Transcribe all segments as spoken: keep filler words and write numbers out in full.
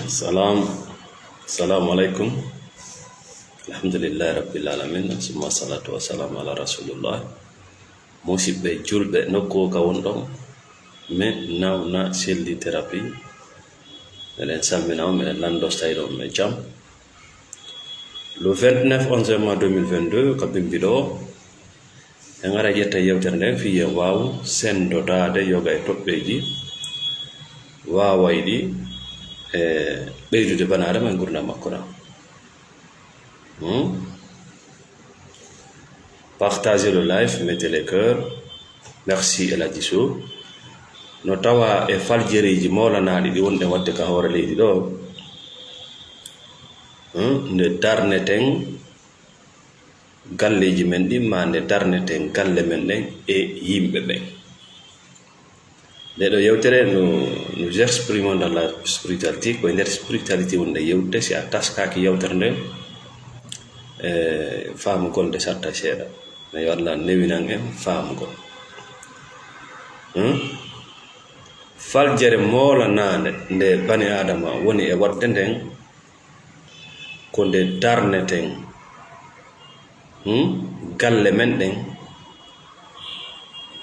Salam. Salamu alaikum. Alhamdulillahi rabbil alamin. Summa salatu wa salamu ala rasulillah. Musidɓe julɓe, nokku ka wonɗon, min nawna selli thérapie. Meɗen salmina on, meɗen lanndo stayɗo on, men jam. Le vingt-neuf onze mois deux mille vingt-deux, ka bimbi ɗo, en ara ƴetta yewtere nden fii en waawu senndotaade yoga e toɓɓeeji waawayɗi e ɓeydude bana adama e ngurndan makko ɗan. Hmm? Partagez le live, mettez les cœurs. Merci El Hadji Sow. No tawa e faljereeji moolanaaɗi ɗi wonɗen waɗde ka hoore leydi ɗo, hmm, nde darneten galleeji men ɗin, maa nde darneten galle men ɗen e yimɓe ɓen. Nde ɗo yewtere, nous, nous exprimons dans la spiritualité, ko e nder spiritualité wonde yewtude, si a taskaaki yewtere nden, e faamugol nde satta seeɗa. Mais yo Allah newinan en faamugol. Hmm? Faljere moolanaande nde bani Aadama woni e waɗde nden, ko nde darneten, hmm, galle men ɗen,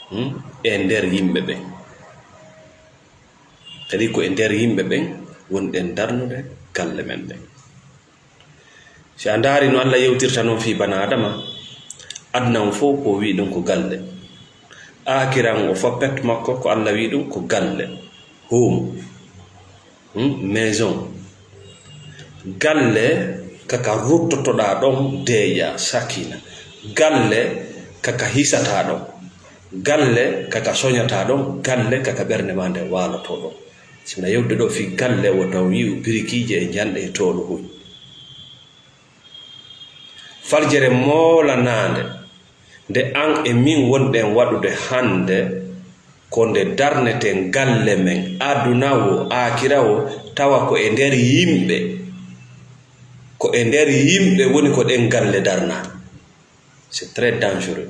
hmm, e nder yimɓe ɓen. Kadi ko e nder yimɓe ɓen wonɗen darnude galle men ɗen. Si a ndaari no Allah yewtirta non fii bana Adama, aduna on fof ko o wi'i ɗum ko galle. Aakiran o fof pet makko ko Allah wi'i ɗum ko galle. Home. Hmm? Maison. Galle kaka ruttotoɗaa ɗon deeƴa, sakina. Galle kaka hisataa ɗon. Galle kaka soñataa ɗon. Galle kaka ɓernde maa nde waalotoo ɗon. Si na yewde ɗo fii galle, o taw wi'u birikiije e njanɗe e tooluhuy. Faljere moolanaande nde an e min wonɗen waɗude hannde, ko nde darneten galle men, aduna wo, aakira wo, tawa ko e nder yimɓe, ko e nder yimɓe woni ko ɗen galle darnaa. C'est très dangereux.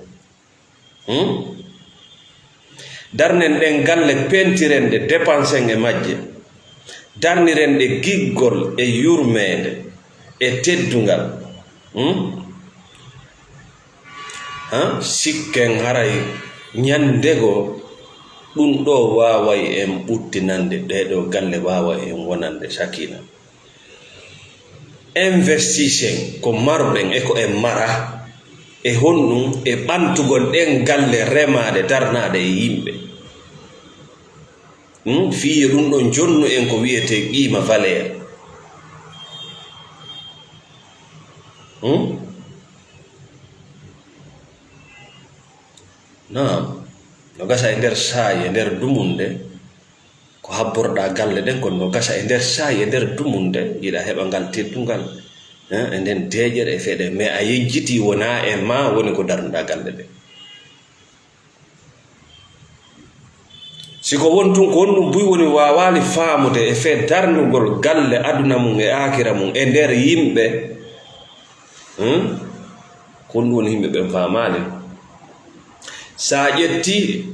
Hmm? Darnen ɗen galle, pentiren ɗe, dépensen e majje. Darniren ɗe giggol e yurmeende e teddungal. Hmm? Ha? Sikken haray ñande goo ɗum ɗo waaway en ɓuttinande, ɗee ɗo galle waaway en wonande sakina. Investisen ko maruɗen e ko en mara, e honɗum? E ɓantugol ɗen galle remaaɗe, darnaaɗe e yimɓe. Hmm? Fii yo ɗum ɗon jonnu en ko wiyetee qiima, valeur. Hmm? Naam. No gasa e nder saa'i, e nder dumunde, ko habborɗaa galle ɗen, kono no gasa e nder saa'i, e nder dumunde, yiɗa heɓa ngal teddungal, eh, e nden deeƴere e feɗe. Mais a yejjitii, wonaa e maa woni ko darnuɗaa galle ɗen. Si ko won tun, ko honɗum buy woni waawaali faamude e fee darnugol galle aduna mum e aakira mum e nder yimɓe? Hmm? Ko honɗum woni yimɓe ɓen faamaali? Sa ƴetti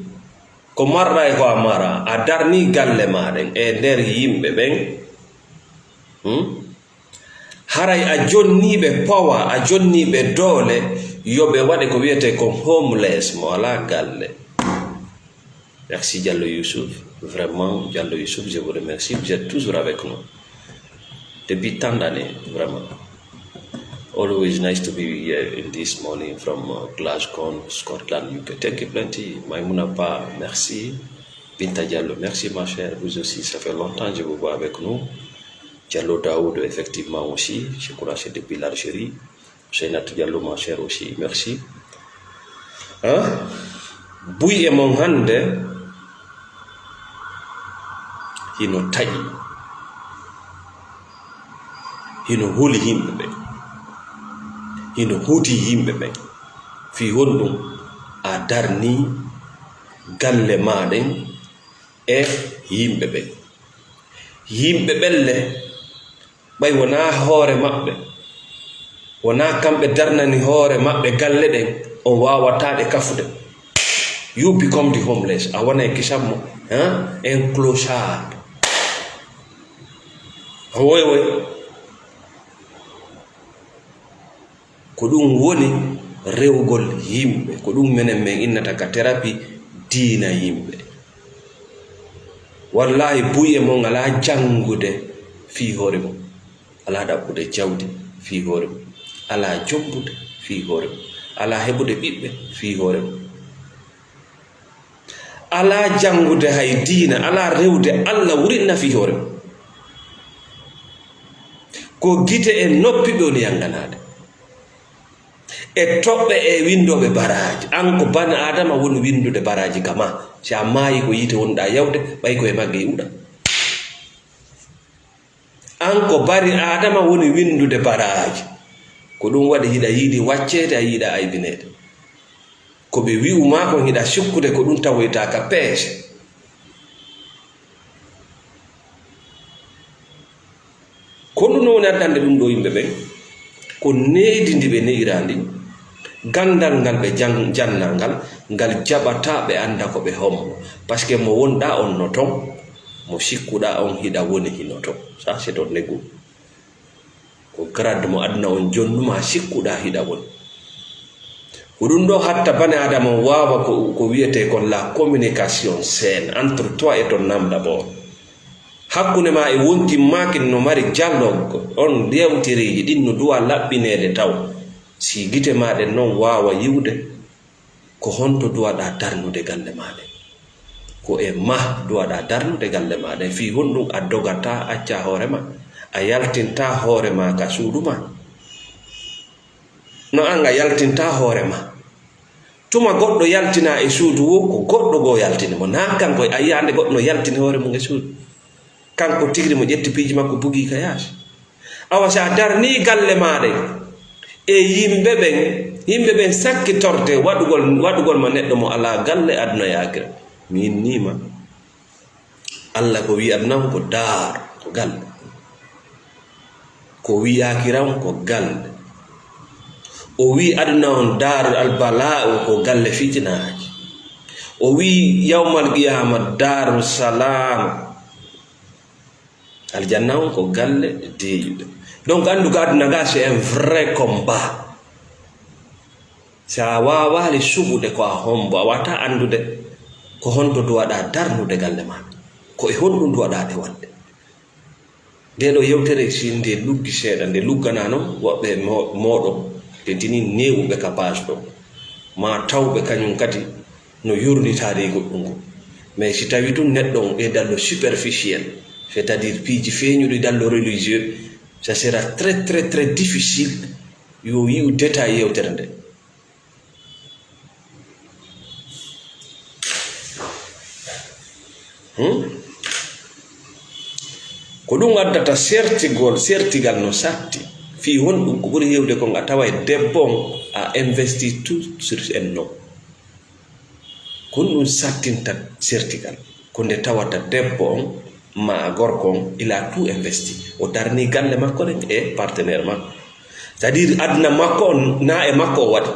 ko marɗa e ko a mara, a darni galle ma ɗen e nder yimɓe ɓen, hmm? Haray a jonni ɓe power, a jonni ɓe doole, yo ɓe waɗe ko wiyetee kon homeless, mo alaa galle. Merci Diallo Youssouf. Vraiment, Diallo Youssouf, je vous remercie. Vous êtes toujours avec nous. Depuis tant d'années, vraiment. Always nice to be here in this morning from, uh, Glasgow, Scotland, U K. Thank you plenty. Maimouna Ba, merci. Binta Diallo, merci ma chère. Vous aussi, ça fait longtemps que je vous vois avec nous. Diallo Daoud, effectivement aussi, je crois que c'est depuis l'Algérie. Seynat Diallo, ma chère aussi, merci. Hein? Buy e mon hannde hino taƴi, hino huli yimɓe ɓe, hino huti yimɓe ɓe. Fii honɗum? A darni galle ma ɗen e yimɓe ɓe. Yimɓe ɓelle, ɓay wonaa hoore maɓɓe, wonaa kamɓe darnani hoore maɓɓe galle ɗen, on waawataa ɗe kafude. You become the homeless. A wonay kisammo, hein? Un clochard. Woy, woy. Ko ɗum woni rewgol yimɓe. Ko ɗum menen men innata ka terapi diina yimɓe. Wallaahi, buy e mon alaa janngude fii hoore mum. Alaa ɗaɓɓude jawdi fii hoore mum. Alaa jombude fii hoore mum. Alaa heɓude ɓiɓɓe fii hoore mum. Alaa janngude hay diina, alaa rewde Alla wurin na fii hoore mum. Ko gite e noppi ɓe woni yannganaade. E toɓɓe e winndooɓe baraaji. An ko bani Aadama woni winndude baraaji ka maa. Si a maayi ko yiite wonɗaa yawde, ɓay ko e magge iwɗaa. An ko bani Aadama woni winndude baraaji. Ko ɗum waɗi hiɗa yiɗi wacceede, a yiɗa aybineede. Ko ɓe wi'u maa kon hiɗa sikkude ko ɗum tawoyta ka peese. Ko ɗum no woni addande ɗum ɗo yimɓe ɓen. Ko needi ndi ɓe ne'iraa ndin. Ganndal ngal ɓe jan-, jannaa ngal, ngal jaɓataa ɓe annda ko ɓe hombo. Parce que mo wonɗaa on no ton, mo sikkuɗaa on hiɗa woni hino ton. Ça, c'est ton ego. Ko grade mo aduna on jonnumaa sikkuɗaa hiɗa woni. Ko ɗum ɗo hatta bani Aadama on waawa ko, ko wiyetee kon la communication saine entre toi et ton âme d'abord. Hakkunde maa e wonkin maa kin no mari dialogue, on yewtereeji ɗin no duwa laɓɓineede taw. Si gite maa ɗen non waawa yiwde, ko honto duwaɗaa darnude galle maa ɗen? Ko e maa duwaɗaa darnude galle maa ɗen. Fii honɗum a dogataa, accaa hoore maa? A yaltintaa hoore maa ka suudu maa? No an a yaltintaa hoore maa. Tuma goɗɗo yaltinaa e suudu woo, ko goɗɗo goo yaltini mo. Naa kanko, a yi'aa nde goɗɗo no yaltini hoore mum e suudu? Kanko tigi mo ƴetti piiji makko bugii ka yaasi. Awa, si a darnii galle maa ɗen e yimɓe ɓen, yimɓe ɓen sakkitorde waɗugol, waɗugol ma neɗɗo mo alaa galle aduna e aakhira. Mi innii ma. Alla ko wi'i aduna on ko daar, ko galle. Ko wi'i aakhira on ko galle. O wi'i aduna on daarul albalaa'u, ko galle fitinaaji. O wi'i yawmal qiyaama daaru salaama. Aljanna on ko galle deeƴuɗe. Donc, anndu ko aduna ga, c'est un vrai combat. Si a waawaali suɓude ko a hombo, a waawataa anndude ko honto duwaɗaa darnude galle maa. Ko e honɗum duwaɗaa ɗe waɗde? Ndee ɗoo yewtere, si nde luggi seeɗa, nde lugganaa non woɓɓe mo-, mooɗon, nde tini neewuɓe ka page ɗoo, maa tawɓe kañum kadi no yurnitaade e goɗɗum ngol. Mais si tawii tun neɗɗo on e dallo superficiel, c'est-à-dire piiji feeñuɗi dallo religieux, ça sera très, très, très difficile yo yi'u détail yewtere nde. Hmm? Ko ɗum addata sertigol, sertigal no satti. Fii honɗum? Ko ɓuri heewde kon a taway debbo on a investi tout sur un homme. Ko ɗum sattinta sertigal. Ko nde tawata debbo on maa gorko on, il a tout investi. O darni galle makko ɗen e partenaire makko. C'est-à-dire, aduna makko on, na e makko o waɗi.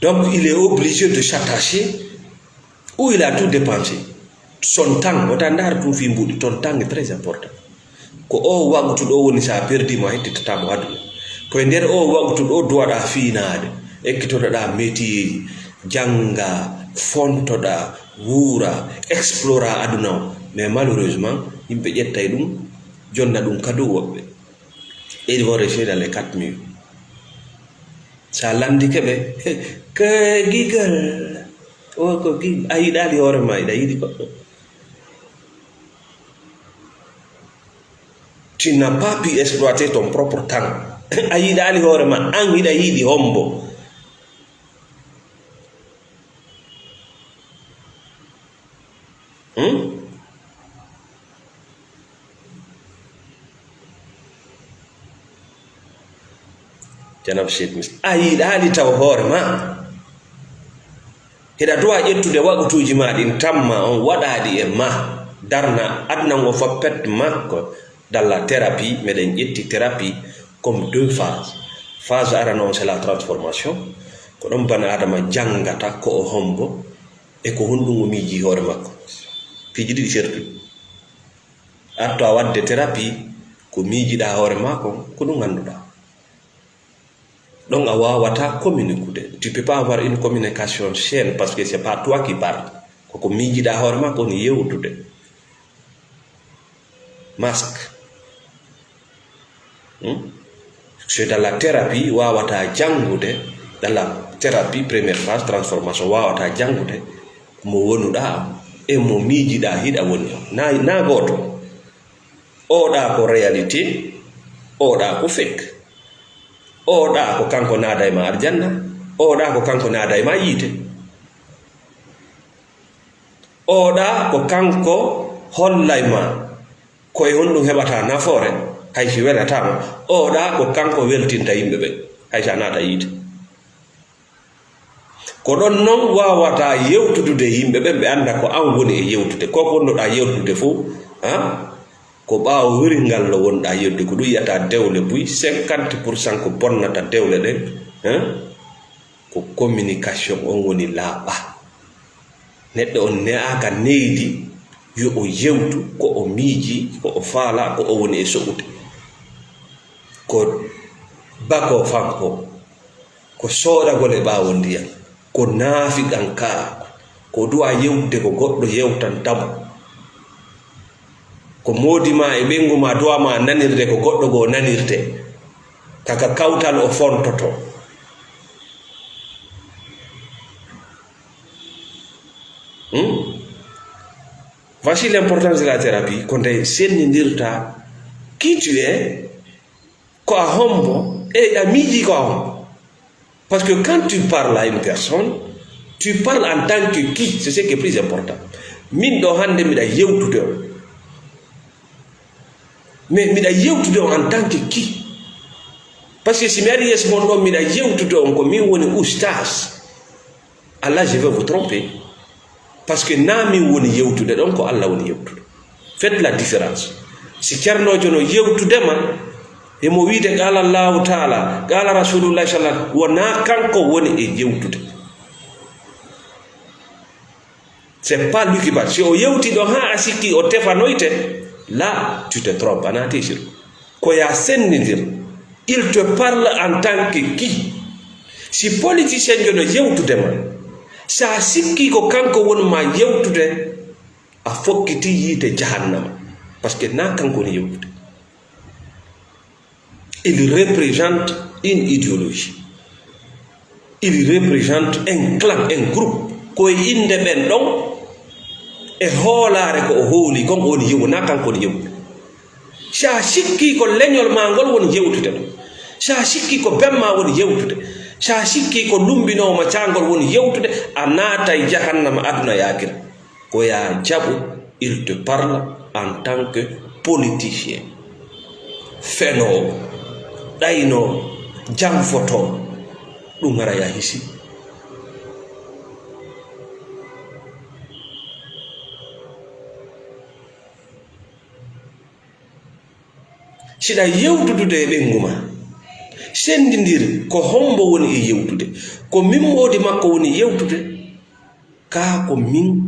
Donc, il est obligé de s'attacher où il a tout dépensé. Son temps, wota ndaar ɗum fii mbuuɗi, ton temps est très important. Ko o waqtu ɗo woni, sa perdi mo, a hettitataa mo aduna. Ko e nder o waqtu ɗo duwaɗaa fiinaade, ekkitotoɗaa métier ji, janngaa, fontoɗaa, wuuraa, exploraa aduna o. Mais malheureusement, yimɓe ƴettay ɗum, jonna ɗum ka dow woɓɓe. Et ils vont rester dans les quatre murs. Sa landike ɓe, "Ka gigal, o ko gi-, a yiɗaali hoore ma, iɗa yiɗi goɗɗo." Tu n'as pas pu exploiter ton propre temps. A yiɗaali hoore ma, an hiɗa yiɗi hombo. Hmm? Janab Cheikh Mis-, a yiɗaali taw hoore ma. Hiɗa duwa ƴettude waqtuuji ma ɗin tamma on waɗaaɗi e ma. Darna aduna ngo fof pet makko. Dalla thérapie, meɗen ƴetti thérapie comme deux phases. Phase arano on, c'est la transformation. Ko ɗon bana Adama janngata ko o hombo e ko honɗum o miiji hoore makko. Piiji ɗiɗi sertuɗi. Arto a waɗde thérapie, ko miijiɗaa hoore maa kon, ko ɗum ngannduɗaa. Ɗon a waawataa communiquer. Tu peux pas avoir une communication saine parce que c'est pas toi qui parles. Ko ko miijiɗaa hoore maa kon yewtude. Masque. Hmm? C'est dans la thérapie, waawataa janngude, dans la thérapie, première phase, transformation, waawataa janngude mo wonuɗaa e mo miijiɗaa hiɗa woni. Na, na gooto. Oɗa ko réalité, oɗa ko fake. Oɗa ko kanko naada e ma aljanna, oɗa ko kanko naada e ma yiite. Oɗa ko kanko hollay ma ko e honɗum heɓata nafoore, hay si welataama. Oɗa ko kanko weltinta yimɓe ɓen, hay si a naata yiite. Ko ɗon non waawataa yewtudude e yimɓe ɓen, ɓe annda ko an woni e yewtude. Ko ko wonnoɗaa yewtude fof, han? Ko ɓaawo wirngal lo wonɗaa yewtude. Ko ɗum yiyata dewle buy, cinquante pour cent ko bonnata dewle ɗen, han? Ko communication on woni laaɓa. Neɗɗo on ne'aaka neydi yo o yewtu ko o miiji, ko o faala, ko o woni e so'ude. Ko bako fanko, ko soodagol e ɓaawo ndiyan, ko naafiqankaaku, ko du'a yewtude ko goɗɗo yewtanta mo. Ko moodi ma e ɓeyngu ma du'a ma nanirde ko goɗɗo goo nanirte, kaka kawtal o fontoto. Hmm? Voici l'importance de la thérapie, ko nde sennindirta qui tu es, ko a hombo, e a miiji ko a hombo. Parce que quand tu parles à une personne, tu parles en tant que qui, c'est ce qui est plus important. Min ɗo hannde miɗa yewtude on. Mais miɗa yewtude on en tant que qui? Parce que si mi ari yeeso mon ɗon miɗa yewtude on ko min woni oustaz, Allah, je vais vous tromper. Parce que na min woni yewtude ɗon, ko Allah woni yewtude. Faites la différence. Si ceernoojo no yewtude ma, himo wiide qaala Allahu taala, qaala Rasulullahi sallallahu alaihi wasallam, wona kanko woni e yewtude. C'est pas lui qui parle. Si o yewti ɗon haa a sikki o tefanoyte, là, tu te trompes, a naati sirku. Ko ya sennindir. Il te parle en tant que qui? Si politicien jo no yewtude ma, sa sikki ko kanko woni ma yewtude, a fokkiti yiite jahannama. Parce que na kanko woni yewtude. Il représente une idéologie. Il représente un clan, un groupe. Ko e innde ɓen ɗon, e hoolaare ko o hooli kon, o woni yewu, na kanko woni yewu. Sa sikki ko leñol ma ngol woni yewtude ɗon. Sa sikki ko ben ma woni yewtude. Sa sikki ko lumbinoowo ma cangol woni yewtude, a naatay jahannama aduna e aakhira. Ko ya jaɓu, il te parle en tant que politicien. Fenoowo, ɗaynoowo, janfotoowo, ɗum ara ya hisi. Siɗa yewtudude e ɓeyngu ma, senndindir ko hombo woni e yewtude. Ko min moodi makko woni yewtude, kaa ko min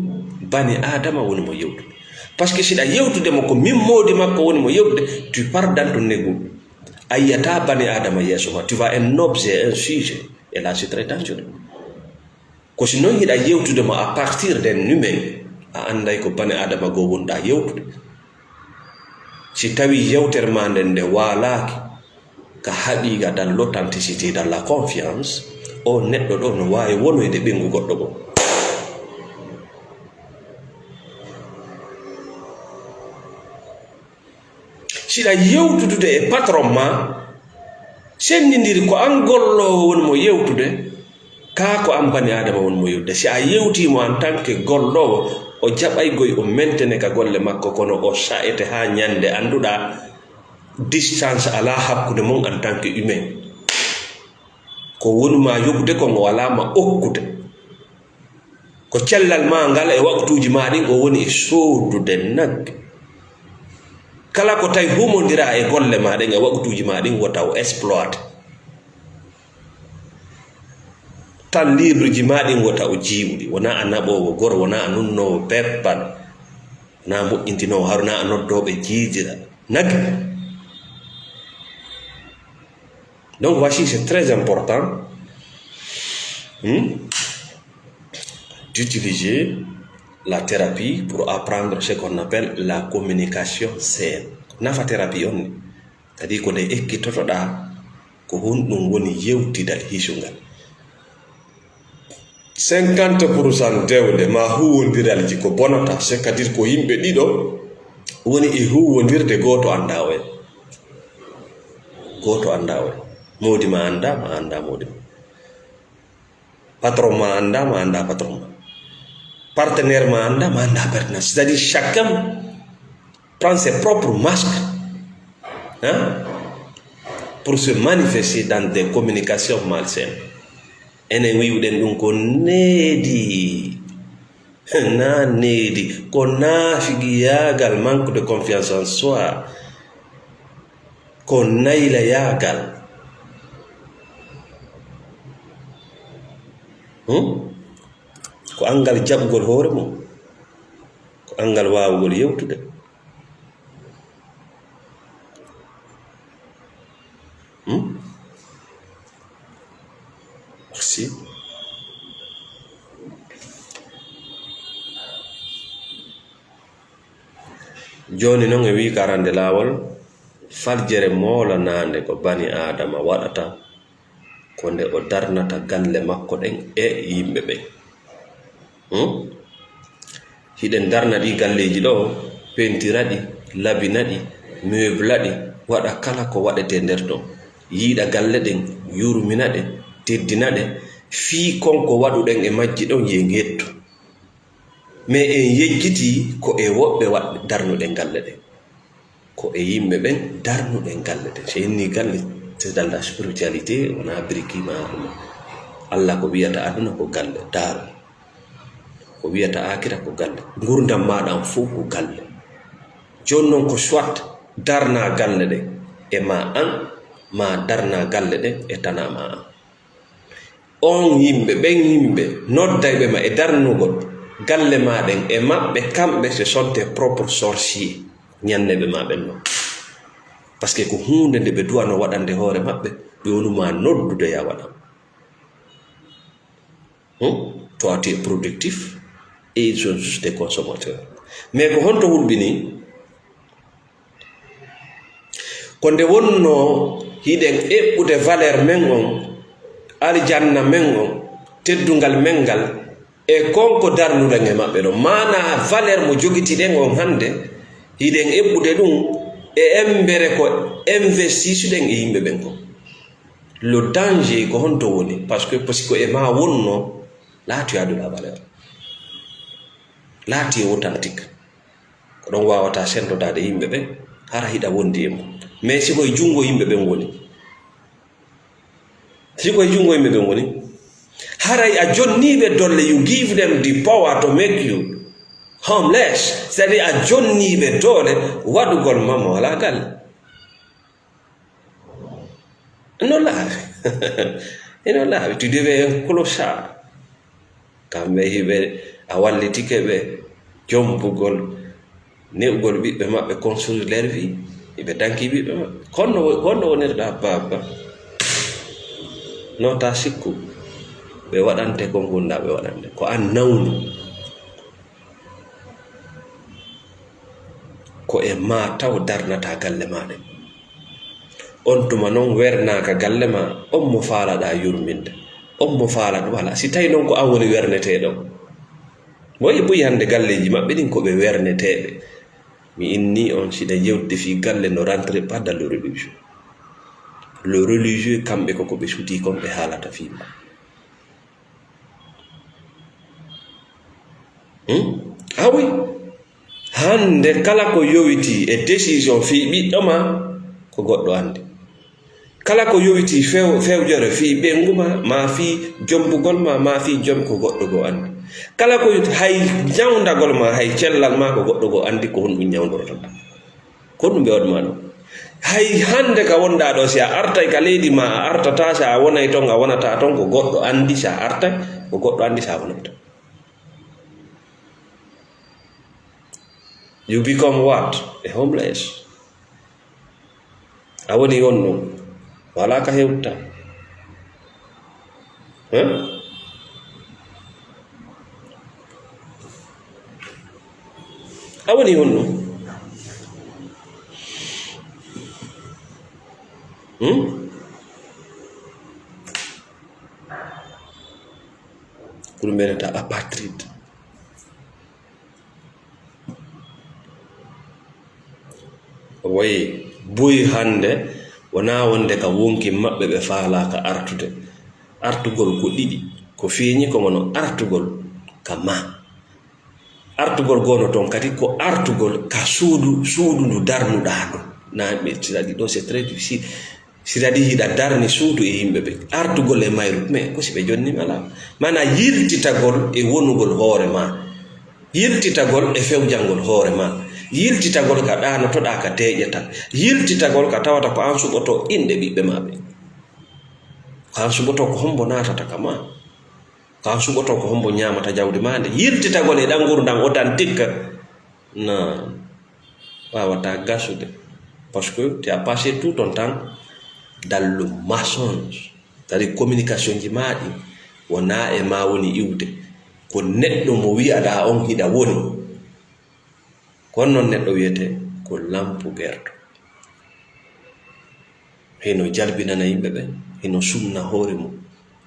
bani Aadama woni mo yewtude. Parce que siɗa yewtude mo ko min moodi makko woni mo yewtude, tu pars dans ton ego. A yiyata bani Aadama yeeso ma, tu vois un objet, un sujet. Et là, c'est très dangereux. Ko si non hiɗa yewtude mo à partir d'un humain, a anday ko bani Aadama goo wonɗa yewtude. Si tawi yewtere ma nden nde waalaaki ka haqiqa, dans l'authenticité, dans la confiance, o neɗɗo ɗo no waawi wonoyde ɓeyngu goɗɗo goo. Siɗa yewtudude e patron ma, senndindiri ko an golloowo woni mo yewtude, kaa ko an bani Aadama woni mo yewtude. Si a yewtii mo en tant que golloowo, o jaɓay goy o mentene ka golle makko, kono o sa'ete haa ñannde annduɗaa distance alaa hakkunde mon en tant que humain. Ko woni ma yoɓude kon o alaa ma okkude. Ko cellal ma ngal e waqtuuji ma ɗin o woni e soodude nagge. Kala ko tawi humondiraa e golle ma ɗen e waqtuuji ma ɗin wota o exploite. Tan libre ji ma ɗin wota o jiiɓuɗi. Wona a naɓoowo goro, wona a nunnoowo peppal. Na moƴƴintinoo, haruna a noddooɓe jiijira nag. Donc, voici, c'est très important, hmm, d'utiliser la thérapie pour apprendre ce qu'on appelle la communication saine. Nafa thérapie on ni, kadi ko nde ekkitotoɗaa ko honɗum woni yewtidal hisungal. Cinquante pour cent dewle ma huwondiralji ko bonata, c'est-à-dire ko yimɓe ɗiɗo woni e huwondirde, gooto anndaa oya. Gooto anndaa oya. Moodi ma anndaa, ma anndaa moodi ma. Patron ma anndaa, ma anndaa patron ma. Partenaire ma anndaa, ma anndaa partenaire. C'est-à-dire chacun prend ses propres masques, hein, pour se manifester dans des communications malsaines. Enen wi'uɗen ɗum ko needi. Na needi. Ko naafigiyaagal, manque de confiance en soi. Ko naylayaagal. Hmm? Ko anngal jaɓugol hoore mum. Ko anngal waawugol yewtude. Hmm? Merci. Jooni non e wii ka arande laawol, faljere moolanaande ko bani Aadama waɗata, ko nde o darnata galle makko ɗen e yimɓe ɓen. Hmm? Hiɗen darna ɗi galleeji ɗo, pentira ɗi, labina ɗi, meubla ɗi, waɗa kala ko waɗetee nder ton. Yiiɗa galle ɗen, yurmina ɗe, teddina ɗe, fii kon ko waɗuɗen e majji ɗon yen hettu. Mais en yejjitii ko e woɓɓe waɗ-, darnuɗen galle ɗen. Ko e yimɓe ɓen darnuɗen galle ɗen. So en nii galle, c'est dans la spiritualité, wonaa biriki ma aduna. Alla ko wiyata aduna ko galle, daar. Ko wiyata aakira ko galle. Ngurdam maaɗa on fof ko galle. Jooni non ko soit darnaa galle ɗen e ma an, ma darnaa galle ɗen e tanaa ma an. On yimɓe, ɓen yimɓe, noddayɓe ma e darnugol galle ma ɗen e maɓɓe, kamɓe, ce sont tes propres sorciers, ñanneɓe ma ɓen non. Parce que ko huunde nde ɓe duwano waɗande hoore maɓɓe, ɓe wonu ma noddude ya waɗa. Hmm? Toi, tu es productif et ils sont juste des consommateurs. Mais ko honto hulɓini? Ko nde wonnoo hiɗen eɓɓude valeur men on, aljanna men on, teddungal men ngal, e kon ko darnuɗen e maɓɓe ɗon. Maanaa valeur mo jogitiɗen on hannde, hiɗen eɓɓude ɗum e embere ko investisuɗen e yimɓe ɓen kon. Le danger ko honto woni? Parce que, parce que e ma wonnoo, là tu as de la valeur. Là tu es authentique. Ko ɗon waawata sendodaade yimɓe ɓen, hara hiɗa wondi e mum. Mais si ko e junngo yimɓe ɓen woni, si ko e junngo yimɓe ɓen woni, haray a jonnii ɓe dolle, you give them the power to make you homeless. C'est-à-dire a jonnii ɓe doole waɗugol ma mo alaa galle. Non laaɓi. Ino laaɓi, tu deviens un clochard. Kamɓe hiɓe, a wallitike ɓe jombugol, ne'ugol ɓiɓɓe maɓɓe, construire leur vie. Hiɓe danki ɓiɓɓe maɓɓe. Kono, kono wonirɗa baaba. No ta sikku. Ɓe waɗante ko ngunda ɓe waɗante. Ko an nawnu. Ko e ma taw darnata galle ma ɗen. On tuma non wernaaka galle ma, on mo faalaɗa yurminde, on mo faalaɗa wala. Si tawi non ko an woni werneteeɗo, moy buy hannde galleeji maɓɓe ɗin ko ɓe werneteeɓe. Mi inni on, siɗa yewtude fii galle, ne rentrez pas dans le religieux. Le religieux, kamɓe ko ko ɓe sutii kon ɓe haalata fii ma. Hmm? Ah oui. Hannde kala ko yowitii e décision fii ɓiɗɗo ma, ko goɗɗo anndi. Kala ko yowitii few-, fewjere fii ɓeyngu ma, maa fii jombugol ma, maa fii jom, ko goɗɗo goo anndi. Kala ko yowiti-, hay ñawndagol ma, hay cellal ma, ko goɗɗo goo anndi ko honɗum ñawndortoɗaa. Ko honɗum ɓe waɗi ma ɗum? Hay hannde ka wonɗaa ɗoo, si a artay ka leydi ma, a artataa, si a wonay ton, a wonataa ton, ko goɗɗo anndi si a artay, ko goɗɗo anndi si a wonay ton. You become what? A homeless. A woni on ɗum. Wala ka hewta. Huh? A woni on ɗum. Hmm? Ko ɗum ɓe wiyata apatride. Wayi, buy hannde wonaa wonde ka wonki maɓɓe ɓe faalaaka artude. Artugol ko ɗiɗi, ko feeñi ko ngono artugol ka ma. Artugol goono toon kadi ko artugol ka suudu, suudu ndu darnuɗaa ndu. Na ɓe tiraɗi ɗo, c'est très difficile. Si tawii hiɗa darni suudu e yimɓe ɓe, artugol e mayru, mais ko si ɓe jonni ma laa? Maanaa yiltitagol e wonugol hoore ma, yiltitagol e fewjangol hoore ma, yiltitagol ka ɗaanotoɗaa ka deeƴataa, yiltitagol ka tawata ko aan suɓotoo inɗe ɓiɓɓe ma ɓe. Ko aan suɓotoo ko hombo naatata ka ma, ko aan suɓotoo ko hombo ñaamata jawdi ma nde, yiltitagol e ɗan ngurndan authentique. Na waawataa gasude. Parce que tu as passé tout ton temps dans le mensonge. C'est-à-dire communication ji maa ɗi wonaa e maa woni iwde. Ko neɗɗo mo wi'aɗaa on hiɗa woni. Ko on non neɗɗo wi'etee ko lampu gerto. Hino jalbinana yimɓe ɓen, hino sunna hoore mum.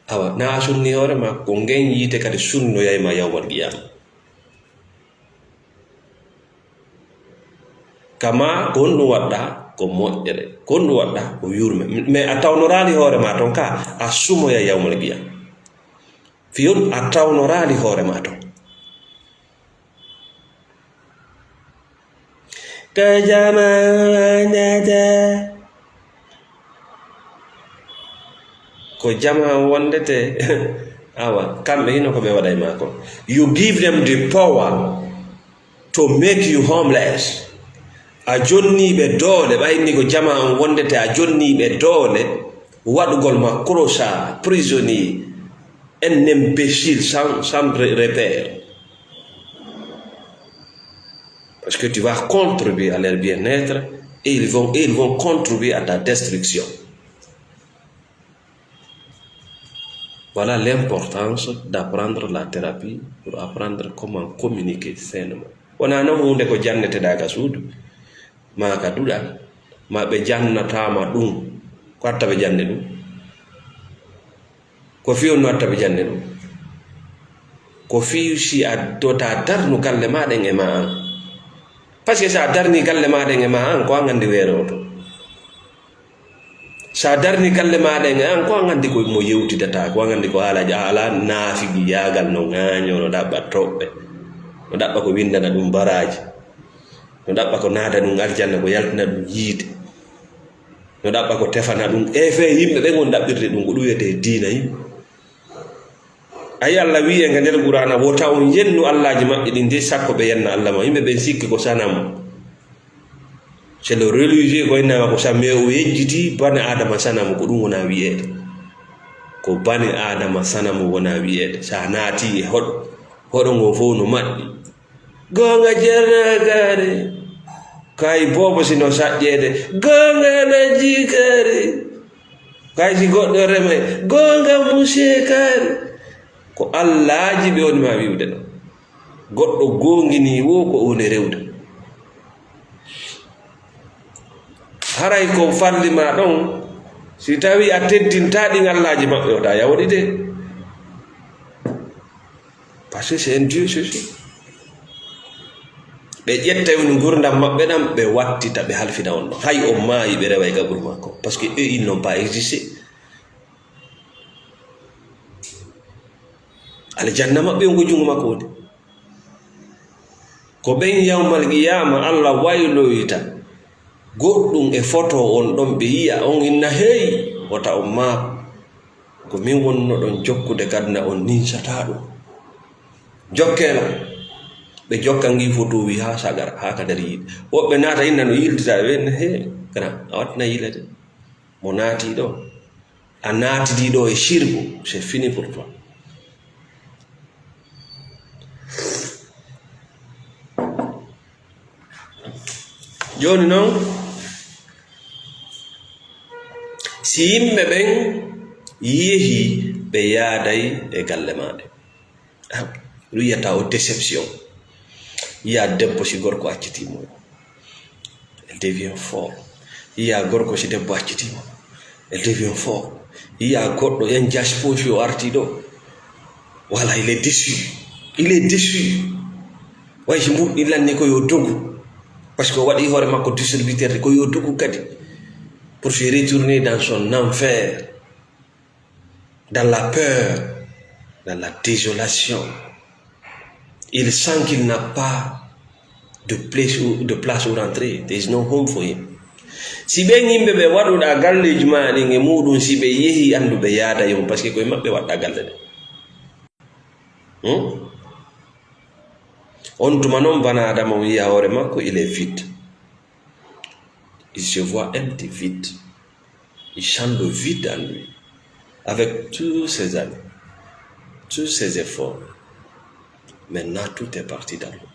Awa, na a sunni hoore ma, ko ngen yiite kadi sunnoyay ma yawmal qiyama. Kama, ko honɗum waɗɗa? Ko moƴƴere. Ko honɗum waɗɗa? Ko yurme. Mais a tawnoraali hoore ma ton ka, a sumoya yawmal qiyama. Fiyun a tawnoraali hoore ma ton. Ka jama wondete. Ko jama wondete. Awa, kamɓe hino ko ɓe waɗay ma ko. You give them the power to make you homeless. A jonni ɓe doole, ɓay ni ko jama on wondete, a jonni ɓe doole, waɗugol ma clochard, prisonnier, un imbécile sans, sans re-, repère. Parce que tu vas contribuer à leur bien-être et ils vont, et ils vont contribuer à ta destruction. Voilà l'importance d'apprendre la thérapie pour apprendre comment communiquer sainement. Wonaa non huunde ko janneteɗaa ka suudu, maa ka duɗal, maa ɓe jannataama ɗum. Ko watta ɓe janne ɗum? Ko fii honno watta ɓe janne ɗum? Ko fii si a dota darnu galle maa ɗen e maa an. Parce que si a darni galle maa ɗen e maa an, ko an anndi weere o to. Sa darni galle maaɗa en, an ko an anndi ko mo yewtidata, ko an anndi ko haalaaji, a alaa naafigiyaagal no ŋaañoo, no ɗaɓɓa toɓɓe, no ɗaɓɓa ko winndana ɗum baraaji, no ɗaɓɓa ko naada ɗum aljanna, ko yaltina ɗum yiite, no ɗaɓɓa ko tefana ɗum. E fee yimɓe ɓen on ɗaɓɓirde ɗum, ko ɗum wiyetee diina yimɓe. Ayi, Allah wi'i en ka nder Qur'aana, wota on yennu allaaji maɓɓe ɗin de, sakko ɓe yenna Allah ma. Yimɓe ɓen sikki ko sanamu. C'est le religieux ko innama ko sa-, mais o yejjiti bani Adama sanamu, ko ɗum wona wi'eede. Ko bani Adama sanamu wona wi'eede. Sa naati e hoɗo, hoɗo ngo fow no maɓɓi. Goonga ceerno kaari. Kay boobo sino saƴƴeede. Goonga alhaji kaari. Kay si goɗɗo remay. Goonga monsieur kaari. Ko allaaji ɓe woni ma wi'ude ɗo. Goɗɗo goongini wo ko woni rewde. Haray ko falli ma ɗon, si tawi a teddinta ɗin allaaji maɓɓe, wota yawoɗi de. Parce que c'est un Dieu, c'est sûr. Ɓe ƴetta woni ngurdam maɓɓe ɗam, ɓe wattita, ɓe halfina on ɗon. Hay on maayi, ɓe reway gaburu makko. Parce que eux, ils n'ont pas existé. Aljanna maɓɓe on ko junngo makko woni. Ko ɓen yawmal qiyaama Allah wayloyta goɗɗum e foto on ɗon, ɓe yi'a on inna, hey, wota on maaku. Ko min wonno ɗon jokkude kadna on ninsataa ɗum. Jokkee lan. Ɓe jokka ngi foto wi haa sagar, haa ka nder yiite. Woɓɓe naata inna no yiltita, ɓe inna, he, kana, a wattina yiilete. Mo naati ɗo, a naatidi ɗo e shirku, c'est fini pour toi. Jooni noon, si yimɓe ɓen yehi, ɓe yaaday e galle maaɗa. Ah, ɗum wiyata o déception. Yiya debbo si gorko accitii mo, elle devient folle. Yiya gorko si debbo accitii mo, elle devient folle. Yiya goɗɗo en diaspora o artii ɗo. Voilà, il est déçu. Il est déçu. Way si mbuɗɗi lanni ko yo dogu. Parce que o waɗi hoore makko distributeur ko yo dogu kadi. Pour se retourner dans son enfer, dans la peur, dans la désolation. Il sent qu'il n'a pas de place ou, de place où rentrer. There is no home for him. Si ɓen yimɓe ɓe waɗuɗa galleeji ma ɗin e muɗum, si ɓe yehi, anndu ɓe yaada yo, parce que koye maɓɓe waɗɗa galle ɗe. Hmm? On tuma noon, bana Adama, on yiya hoore makko, il est vide. Il se voit empty, vide. Il sent le vide en lui. Avec tous ses années, tous ses efforts, maintenant tout est parti dans l'eau.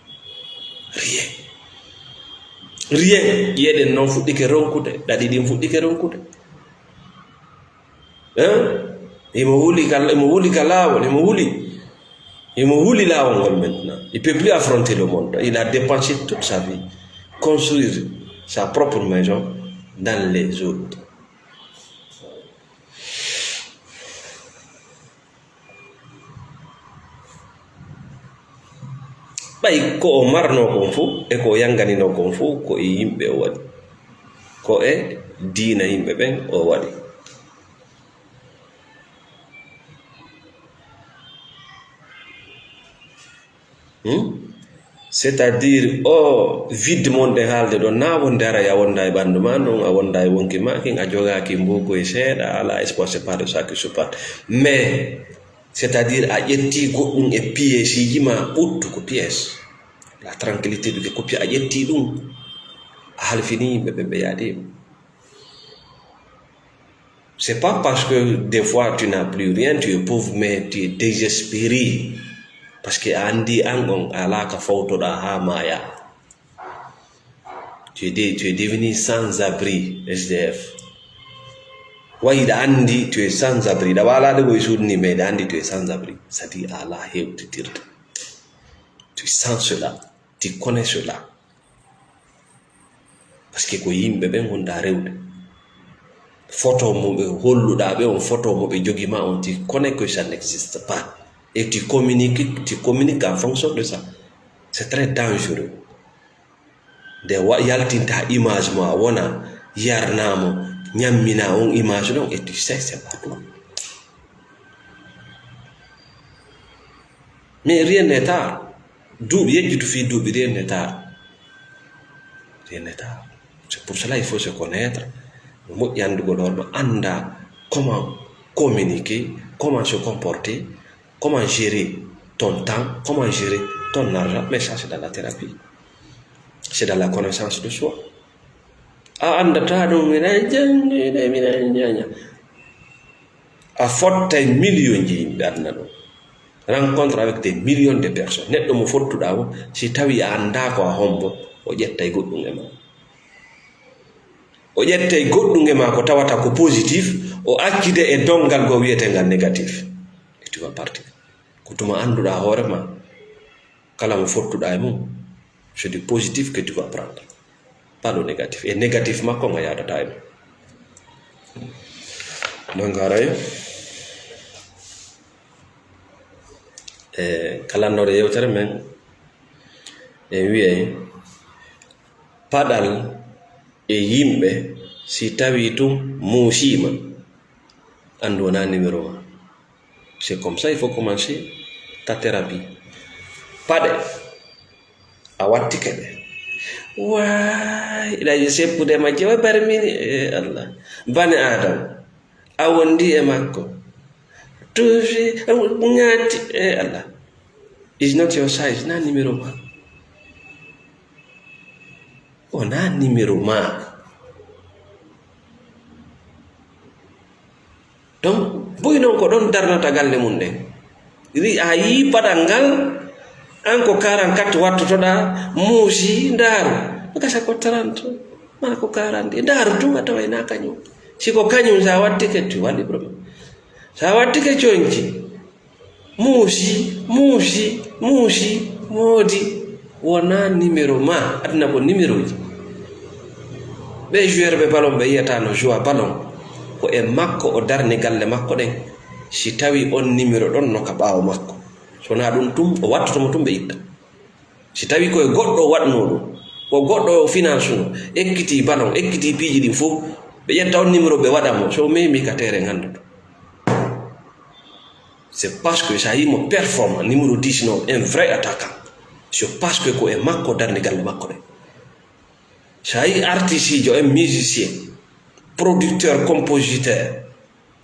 Rien. Rien. Yiyeɗen noon fuɗɗike ronkude, ɗaɗi ɗin fuɗɗike ronkude. Hein? Imo huli ka, imo huli ka laawol, imo huli. Imo huli laawol ngol maintenant. Il peut plus affronter le monde. Il a dépensé toute sa vie, construire sa propre maison dans les autres. Ɓay ko o marnoo kon fof e ko o yannganinoo kon fof, ko e yimɓe o waɗi, ko e diina yimɓe ɓen o waɗi. Hmm? C'est-à-dire, o vide mon ɗen haalde ɗon, na wonde ara a wonda e ɓanndu ma ɗon, a wonda e wonki ma kin, a jogaaki mbuuku e seeɗa, a alaa espoir, c'est pas de ça que je parle. Mais, c'est-à-dire, a ƴetti goɗɗum e pièce ji ma, ɓuttu ko pièce. La tranquillité du ko pi-, a ƴetti ɗum, a halfini yimɓe ɓe, ɓe yaade. C'est pas parce que des fois tu n'as plus rien, tu es pauvre, mais tu es désespéré. Parce que a anndi an on a alaa ka fawtoɗaa haa maaya. Tu es de-, tu es devenu sans abri, S D F. Wa hiɗa anndi tu es sans abri. Hiɗa waalaade ko e suudu ni, mais hiɗa anndi tu es sans abri. C'est-à-dire a alaa hewtitirde. Tu sens cela. Tu connais cela. Parce que ko yimɓe ɓen wonɗaa rewde. Photo mo ɓe holluɗaa ɓe on, photo mo ɓe jogi ma on, tu connais que ça n'existe pas. Et tu communiques, tu communiques en fonction de ça. C'est très dangereux. Nde wa-, yaltinta image mo a wona, yarna mo, ñammina on image ɗon, et tu sais, c'est pas toi. Mais rien n'est tard. Duuɓi yejjitu fii duuɓi, rien n'est tard. Rien n'est tard. C'est pour cela il faut se connaître. No moƴƴi anndugol hoore ma, annda comment communiquer, comment se comporter, comment gérer ton temps, comment gérer ton argent. Mais ça, c'est dans la thérapie. C'est dans la connaissance de soi. A anndataa ɗum, miɗa janngi de, miɗa janngi. A fottay million ji yimɓe aduna ɗo. Rencontre avec des millions de personnes. Neɗɗo mo fottuɗaa o, si tawi a anndaa ko a hombo, o ƴettay goɗɗum e ma. O ƴettay goɗɗum e ma ko tawata ko positif, o accide e donngal goo wiyeteengal négatif. Et tu vas partir. Ko tuma annduɗaa hoore ma, kala mo fottuɗaa e mum, c'est du positif que tu vas prendre, pas le négatif. Et négatif makko nga yaadata e ma. Donc, haray, e kalannoore yewtere men, en wiyay paɗal e yimɓe, si tawii tun muusiima, anndu wonaa numéro ma. C'est comme ça il faut commencer ta thérapie. Paɗe, a wattike ɗe. Waay, iɗa yiɗi seppude e majje, way barmini, e Allah. Bani Adam, a wondi e makko. Tuufi, ŋaati, e Allah. Is not your size, na numéro ma. Wonaa numéro ma. Donc, buy noon ko ɗon darnata galle mum ɗen. Ri-, a yii paɗal ngal, an ko quarante-quatre wattotoɗaa, muusi, ndaaru. Gasa ko trente, maa ko quarante. Ndaaru tun a taway na kañum. Si ko kañum, sa wattike, tu waɗi problème. Sa wattike conci, muusi, muusi, muusi, moodi, wona numéro ma, aduna ko numéroji. Ɓe joueur ɓe ballon ɓe yiyata no joua ballon, ko e makko o darni galle makko ɗen. Si tawi on numéro ɗon no ka ɓaawo makko, so na ɗum tun, o wattoto mo tun ɓe itta. Si tawi ko e goɗɗo o waɗnoo ɗum, ko goɗɗo o finance no, ekkitii ballon, ekkitii piiji ɗin fof, ɓe ƴetta on numéro ɓe waɗa mo, so o memi ka terrain ngannduɗo. C'est parce que so a yii mo performant, numéro dix no, un vrai attaquant, c'est parce que ko e makko darni galle makko ɗen. So a yii artiste ijo, un musicien, producteur, compositeur,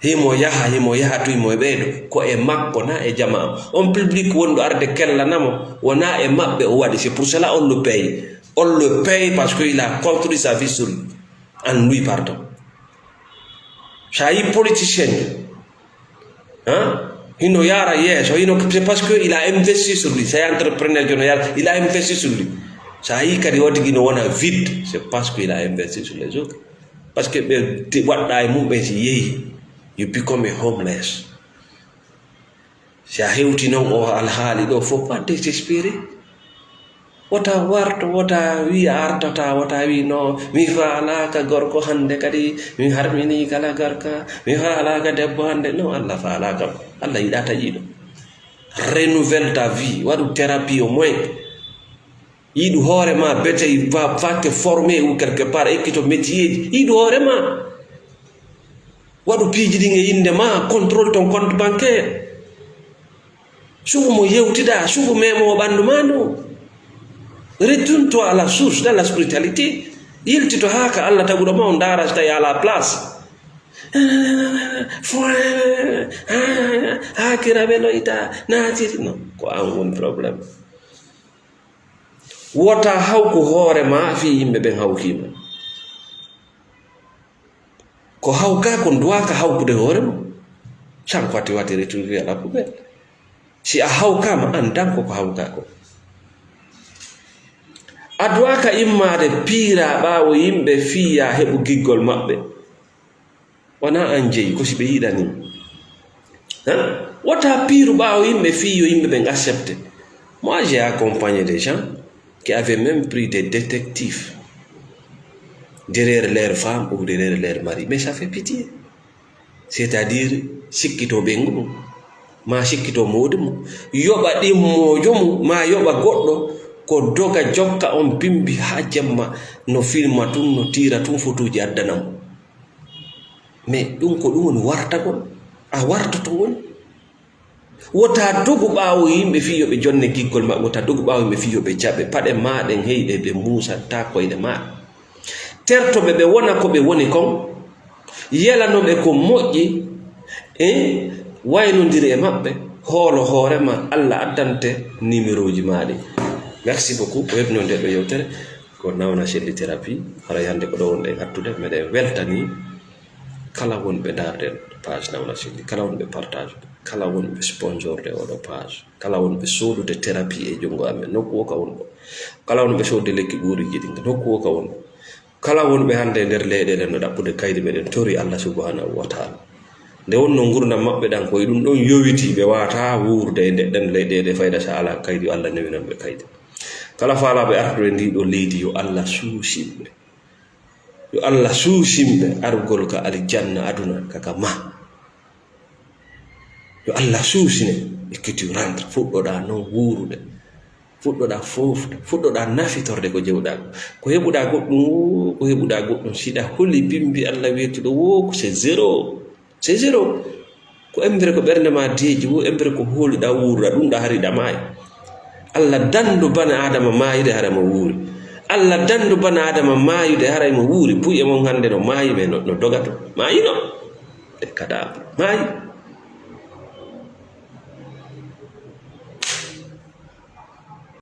himo yaha, himo yaha to himo e ɓeydo, ko e makko na e jamaa. On public wonɗo arde kellana mo, wona e maɓɓe o waɗi. C'est pour cela on le paye. On le paye parce que il a construit sa vie sur lui. En lui, pardon. So a yii politicien, hein? Hino yaara yeeso, hino, c'est parce que il a investi sur lui. C'est entrepreneur jono yaara, il a investi sur lui. So a yii kadi o tigi no wona vide, c'est parce que il a investi sur les autres. Parce que ɓe te-, waɗɗa e mum ɓen si yehi, you become a homeless. Si a hewti non o alhaali ɗo fof, pas désespéré. Wota warto, wota wi a artata, wota wi no, mi faalaaka gorko hannde kadi, mi harmini kala gorka, mi faalaaka debbo hannde. Non, Allah faalaaka mo. Allah yiɗa taƴiiɗo. Renouvelle ta vie, waɗu thérapie au moins. Yiɗu hoore ma, betey, va, va te former ou quelque part, ekkito métier ji. Yiɗu hoore ma. Waɗu piiji ɗin e innde ma, contrôle ton compte bancaire. Suɓu mo yewtiɗa, suɓu memowo ɓanndu ma ndu. Retourne-toi à la source, dans la spiritualité. Yiltito haa ka Allah taguɗo ma, on ndaara si tawi a ala place. Foin, haa kira ɓe loyta, naatiri. Non, ko an woni problème. Wota hawku hoore ma fii yimɓe ɓen hawkii ma. Ko hawkaako, duwaaka hawkude hoore mum. Can ko watti watti retourner à la poubelle. Si a hawkaama, anndan ko ko hawkaa ko. A duwaaka immaade piiraa ɓaawo yimɓe fii yaa heɓu giggol maɓɓe. Wonaa an jeyi, ko si ɓe yiɗanii. Hein? Wota piiru ɓaawo yimɓe fii yo yimɓe ɓen accepte. Moi, j'ai accompagné des gens qui avaient même pris des détectives derrière leur femme ou derrière leur mari. Mais ça fait pitié. C'est-à-dire, sikkito ɓeyngu mum, maa sikkito moodi mum, yoɓa ɗimmoojo mum, maa yoɓa goɗɗo, ko doga jokka on bimbi haa jemma, no filma tun, no tiira tun fotuuji addana mo. Mais ɗum ko ɗum woni wartagol. A wartoto woni. Wota dogu ɓaawo yimɓe fii yo ɓe jonne giggol maɓɓe, wota dogu ɓaawo yimɓe fii yo ɓe jaɓe. Paɗe maa ɗen hey ɗe ɓe muusatta koyɗe maa. Terto ɓe, ɓe wona ko ɓe woni kon. Yelano ɓe ko moƴƴi. E waynondiri e maɓɓe. Hoolo hoore ma, Allah addante numéroji maa ɗi. Merci beaucoup. Ko heɓno nde ɗo yewtere. Ko Nawna Selli Thérapie. Haray hannde ko ɗo wonɗen hattude. Meɗen weltani kala wonɓe ndaarde page Nawna Selli, kala wonɓe partage, kala wonɓe sponsorde oɗo page, kala wonɓe soodude thérapie e junngo amen, nokku o ka wonɗo, kala wonɓe soodude lekki ɓuuriiji ɗin, nokku o ka wonɗo, kala wonɓe hannde e nder leyɗeele no ɗaɓɓude kaydi, meɗen tori Allah subhanahu wa taala. Nde wonno ngurdam maɓɓe ɗan, ko e ɗum ɗon yowiti, ɓe waata wuurde e nde ɗen leyɗeele fayda sa ala kaydi, yo Allah newinan ɓe kaydi. Kala faalaaɓe artude ndi ɗo leydi, yo Allah suusin ɓe. Yo Allah suusin ɓe argol ka aljanna aduna ka, ka ma. Yo Allah suusine ɓe, que tu rentres, fuɗɗoɗaa non wuurude, fuɗɗoɗaa foofde, fuɗɗoɗaa nafitorde ko jewɗaa ko. Ko heɓuɗaa goɗɗum woo, ko heɓuɗaa goɗɗum, siɗa holi bimbi Allah weetuɗo woo, ko c'est zéro. C'est zéro. Ko embere ko ɓernde ma deeƴi woo, embere ko hooluɗaa wuuruɗaa, ɗum ɗa hari ɗa maayi. Allah dandu bana Adama maayude hara mo wuuri. Allah dandu bana Adama maayude hara mo wuuri. Buy e mon hannde no maayi, mais no, no dogato. Maayino. E kada maayi.